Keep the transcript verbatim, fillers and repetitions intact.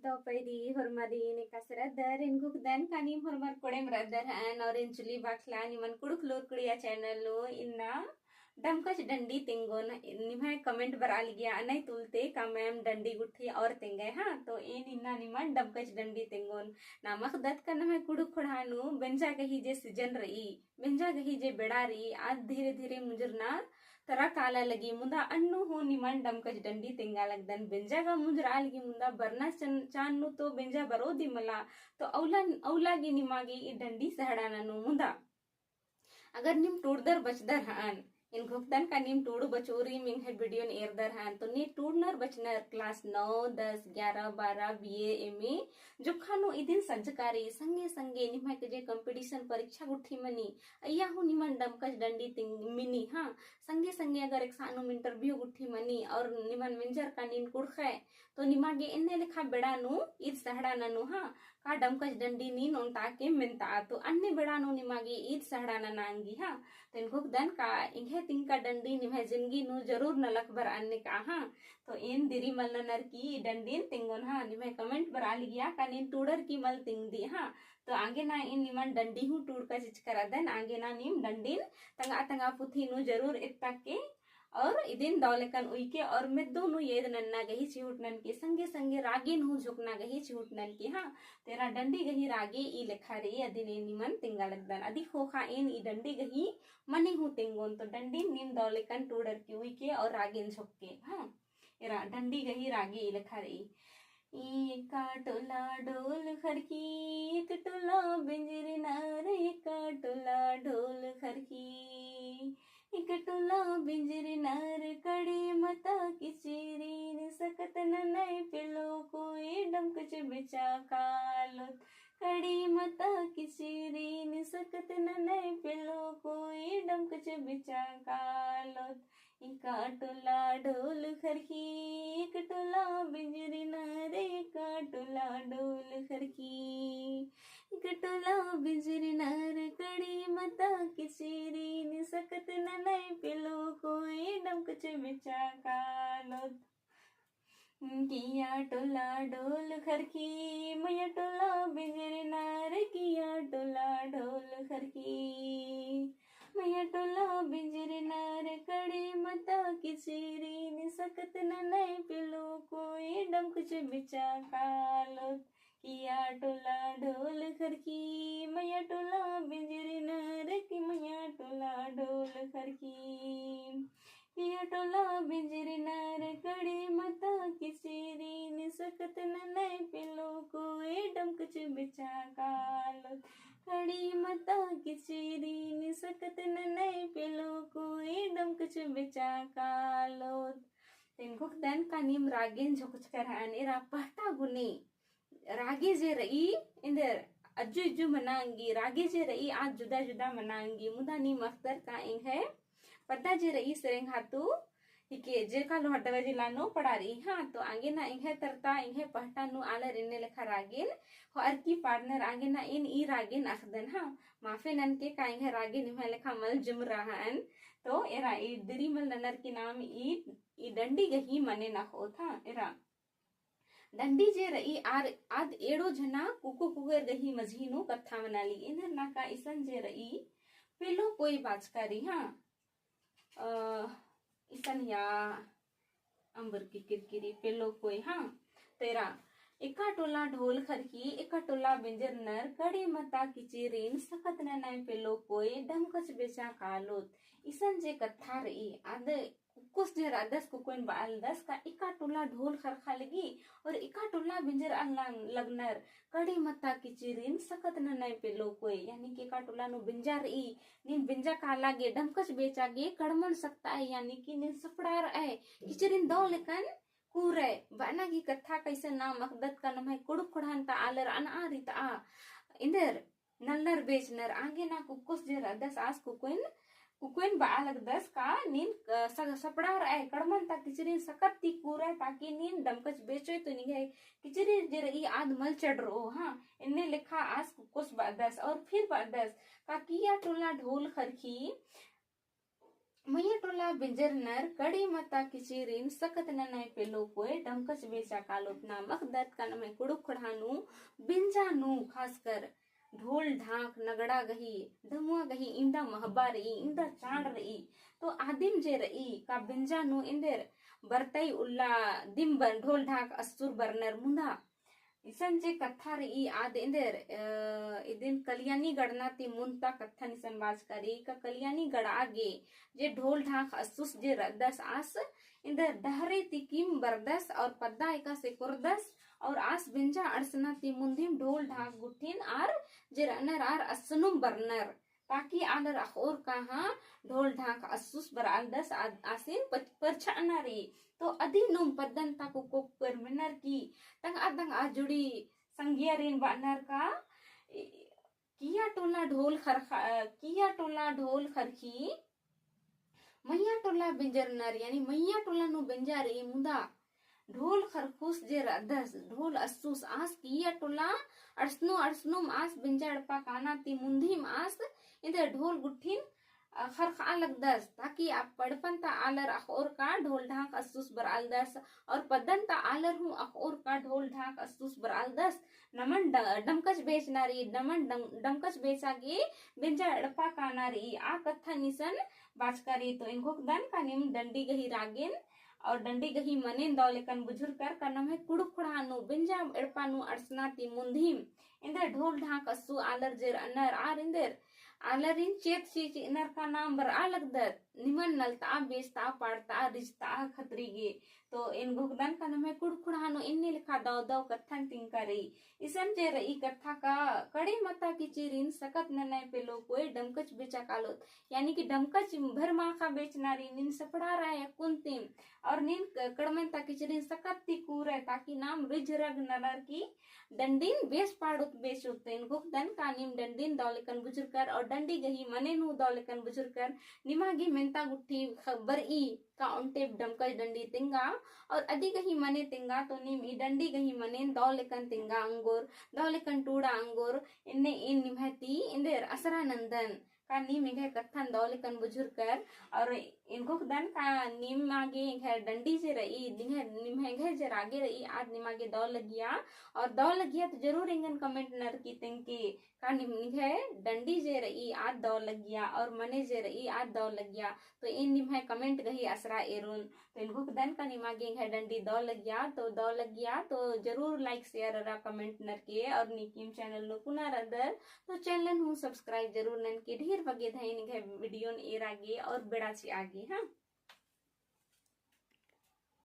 तो पैरी होरमारिन एकासे रअदर, एन घुखदन का नीम होरमर कोड़ेम रअदर हन और एन चुली बाखला निमन कुँड़ुख़ लूर कुड़िया channel नू इन्ना डमकच डंडी तेंगोन। निम्है comment बरआ लगिया, अनय तुलते का ma'am डंडी गुट्ठी और तेंगय, हाँ, तो एन इन्ना निमन डमकच डंडी तेंगोन। नाम अख़दत का नम्है कुँड़ुख़ ख़ोंड़हा नू बेंजा गही जे season रई, बेंजा गही जे बेड़ा रई, आद धीरे धीरे मुंजुरना तरा काला लगी, मुदा अन्नु हूँ निमन डमकच डंडी तेंगा लगदन। बेंजा गा मुंजुरआ लगी मुदा बरना चन-, चान नू तो बेंजा बरओ दी मला, तो अउला, अउला गे निमा गे ई डंडी सहड़ाना नू मुदा। अगर नीम टूड़दर बचदर हअन, एन घोखदन का नीम टूड़ू बचोरी एंग्है video न एरदर हअन, तो नी टूड़नर बचनर class नौ, दस, ग्यारह, बारह, B A, M A, जोक्खा नू इदिन संजकारी संगे संगे निम्है के जे competition परीक्षा गुट्ठी मनी, अइय्या हूँ निमन डमकच डंडी तिंग मिनी, हाँ, संगे संगे अगर एकसन नू interview गुट्ठी मनी और निमन मेंजर का नीन कुँड़ुख़य, तो निमा गे एन्ने लेखा बेड़ा नू ईद सहड़ाना नू, हाँ, का डमकच डंडी नीन ओन्टा के मेन्ता, तो अन्ने बेड़ा नू निमा गे ईद सहड़ाना नना ओंगी, हाँ। तो एन घोखदन का एंग्है तिंगका डंडी निम्है जिनगी नू जरूर नलख बरआ अन्ने का, हाँ। तो एन दिरी मल ननर की डंडीन तेंगोन, हाँ। निम्है comment बरआ लगिया का नीन टूड़र की मल तेंगदी, हाँ। तो आगे ना एन निमन डंडी हूँ टूड़का चिचका रअदन, आगे ना नीम डंडीन तंगआ तंगआ पुथी नू जरूर एत्ता के और इदिन दव लेकन उइके और मेद्दो नू एद नन्ना गही चिहुट ननके संगे संगे रागेन हूँ झोंकना गही चिहुट ननके, हाँ। तो एरा डंडी गही रागे ई लेखा रई, अदिन एन निमन तेंगा लगदन। अदी ख़ोख़ा एन ई डंडी गही मने हूँ तेंगोन, तो डंडीन नीम दव लेकन टूड़र की उइके और रागेन झोंकके, हाँ। एरा डंडी गही रागे ई लेखा रई। एका टोला ढोल खरखी, एक टोला बिंजरी नर, एका टोला ढोल खरखी। एक टोला बिंजरी नर, कड़ी मता किचिरिन, सकत ननय पेलो कोई, डमकच बेचा कालोत। कड़ी मता किचिरिन, सकत ननय पेलो कोई, डमकच बेचा कालोत। एका टोला ढोल खरखी, एक टोला बिंजरी नर, एका टोला ढोल खरखी। एक टोला बिंजरी नर, कड़ी मता किचिरिन, सकत ननय पेलो कोई, डमकच बेचा कालोत। किया टोला ढोल खरखी, मया टोला बिंजरी नर, किया टोला ढोल खरखी। मया टोला बिंजरी नर, कड़ी मता किचिरिन, सकत ननय पेलो कोई, डमकच बेचा कालोत। किया टोला ढोल खरखी, मया टोला बिंजरी नर, कि मया टोला ढोल खरखी। किया टोला बिंजरी नर, कड़ी मता किचिरिन, सकत ननय पेलो कोई, डमकच बेचा कालोत। कड़ी मता किचिरिन, सकत ननय पेलो कोई, डमकच बेचा कालोत। तो एन घोखदन का नीम रागेन झोंकचकर हअन, एरा पहटा गुने रागे जे रई, एन्देर अज्जु इज्जु मना ओंगी, रागे जे रई, आद जुदा जुदा मना ओंगी, मुदा नीम अख़दर का एंग्है पद्दा जे रई सेरेंग हातु हिके, जे कालो हड़दगा जिला नू पड़ा रई, हाँ। तो आगे ना एंग्है तरता, एंग्है पहटा नू आलर एन्ने लेखा रागेन होअर की पाड़नर, आगे ना एन ई रागेन अख़दन, हाँ। माफे ननके का एंग्है रागेन निम्है लेखा मल जुमरा हअन, तो एरा ई दिरी मल ननर की नाम ई, ई डंडी गही मने नखोत, हाँ। एरा डंडी जे रई आर आद एड़ो झना कुको कुकोर गही मझी नू कत्था मनाली। एन्देर ना का इसन जे रई पेलो कोई बाचका रई, हाँ। अ, इसन या अम्बर की किरकिरी पेलो कोई, हाँ। तो एरा एका टोला ढोल खरखी, एका टोला बिंजर नर, कड़ी मता किचिरिन, सकत ननय पेलो कोई, डमकच बेचा कालोत। इसन जे कत्था रई, आद कुक्कोस जे रअदस कुकोइन बआलदस का एका टोला ढोल खरखा लगी और एका टोला बिंजरआ लगनर, कड़ी मता किचिरिन, सकत ननय पेलो कोई, यानी कि एका टोला नू बिंजा रई, नीन बिंजा काला गे, डमकच बेचा गे, कड़मन सकता है, यानी कि नीन सपड़ारअय, किचिरिन दव लेकन कूरय, बअना गही कत्था कैसे नाम अख़दत का नम्है कुँड़ुख़ ख़ोंड़हन ता आलर अनआ रई ता, एन्देर नलनर बेचनर। आगे ना कुक्कोस जे रअदस आस कुकोइन, कुकोइन बआ लगदस का नीन, अ, स-, सपड़ारअय, कड़मन ता किचिरिन सकत ती कूरय, ताकि नीन डमकच बेचोय तो निंग्है किचिरी जे रई आद मल चढ़रओ, हाँ। एन्ने लेखा आस कुक्कोस बअदस और फिर बअदस का किया टोला ढोल खरखी, मइय्याँ टोला बेंजरनर कड़ी मता किचिरिन सकत ननय पेलो कोय डमकच बेचा कालोत नाम अख़दत का नम्है कुँड़ुख़ ख़ोंड़हा नू बेंजा नू खासकर ढोल ढाक नगड़ा गही, डमुआ गही इन्दा महबा रई, इन्दा चाड़ रई। तो आदिम जे रई का बेंजा नू एन्देर बरतई उल्ला दिम बन ढोल ढाक अस्सुर बरनर मुन्दा। इसन जे कत्था रई आद एन्देर, अ, इदिन कलियानी गड़ना ती मुन्ता कत्थन इसन बाचका रई का कलियानी गड़ा गे जे ढोल ढाक अस्सुस जे रअदस आस एन्देर डहरे ती किम बरदस और पद्दा एकासे कोरदस और आस बेंजा अंड़सना ती मुन्दिम ढोल ढाक गुट्ठिन आर जे रअनर आर अस्सनुम बरनर। ताकि आलर अख़ओर काहाँ ढोल ढाक अस्सुस बरआलदस आ-, आसिन प-, परछाना रई। तो अदिनुम पद्दन ता कुक्को कर मेनर की तंगआ तंगआ जुड़ी संगियारिन बअनर का, ए, किया टोला ढोल खरखा, किया टोला ढोल खरखी, मइय्याँ टोला बेंजरनर, यानी मइय्याँ टोला नू बेंजा रई मुदा ढोल खरखुस जे रअदस, ढोल अस्सुस आस किया टोला अंड़सनु अंड़सनुम आस बेंजा एड़पा काना ती मुन्दिम आस एन्देर ढोल गुट्ठिन, अ, खरखआ लगदस, ताकि आ एड़पन ता आलर अख़ओर का ढोल ढाक अस्सुस बरआलदस, और पद्दन ता आलर हूँ अख़ओर का ढोल ढाक अस्सुस बरआलदस। नमन ड-, डमकच बेचना रई, नमन डम-, डमकच बेचा गे बेंजा एड़पा काना रई, आ कत्थन इसन बाचका रई। तो एन घोखदन का नीम डंडी गही रागेन और डंडी गही मनेन दव लेकन बुझुरकर का नम्है कुँड़ुख़ ख़ोंड़हा नू बेंजा एड़पा नू अंड़सना ती मुन्दिम एन्देर ढोल ढाक अस्सु आलर जे रअनर आर एन्देर आलरिन चेत चिअनर का नाम बरआ लगदत, निमन नलतआ, बेचतआ, पाड़तआ, रिझतआ खतरी गे। तो एन घोखदन का नम्है कुँड़ुख़ ख़ोंड़हा नू एन्ने लेखा दव दव कत्थन तिंका रई। इसन जे रई कत्था का कड़े मता किचिरिन सकत ननय पेलो कोय डमकच बेचा कालोत, यानी कि डमकच भर माखा बेचना रई, नीन सपड़ारय अक्कुन तिम, और नीन क-, कड़मन ता किचिरिन सकत ती कूरय, ताकि नाम रिझ रग ननर की डंडिन बेस पाड़ुत बेचुत। तो एन घोखदन का नीम डंडिन दव लेकन बुझुरकर और डंडी गही मनेन हूँ दव लेकन बुझुरकर, निमा गे मेन्ता गुट्ठी ख-, बरई का ओन्टे डमकच डंडी तेंगा और अदी गही मने तेंगा तो नीम ई डंडी गही मनेन दव लेकन तेंगा अंगोर, दव लेकन टूड़ा अंगोर, एन्ने एन निम्है ती एन्देर असरा नन्दन। का नीम एंग्है कत्थन दव लेकन बुझुरकर, और एन घोखदन का निमा गे एंग्है डंडी जे रई, निम्है, निम्है एंग्है जे रागे रई, आद निमा गे दव लगिया, और दव लगिया तो जरूर एंगन comment ननर की तेंगके, का निम-, निम्है डंडी जे रई, आद दव लगिया, और मने जे रई, आद दव लगिया, तो एन निम्है comment गही असरा एरोन। तो एन घोखदन का निमा गे एंग्है डंडी दव लगिया, तो दव लगिया, तो जरूर like, share अरा comment ननर के, और नीकिम channel नू पुना रअदर, तो channel हूँ subscribe जरूर ननके। ढेर बग्गे धइन एंग्है video न एरा गे और बेड़ा चिआ गे, हाँ।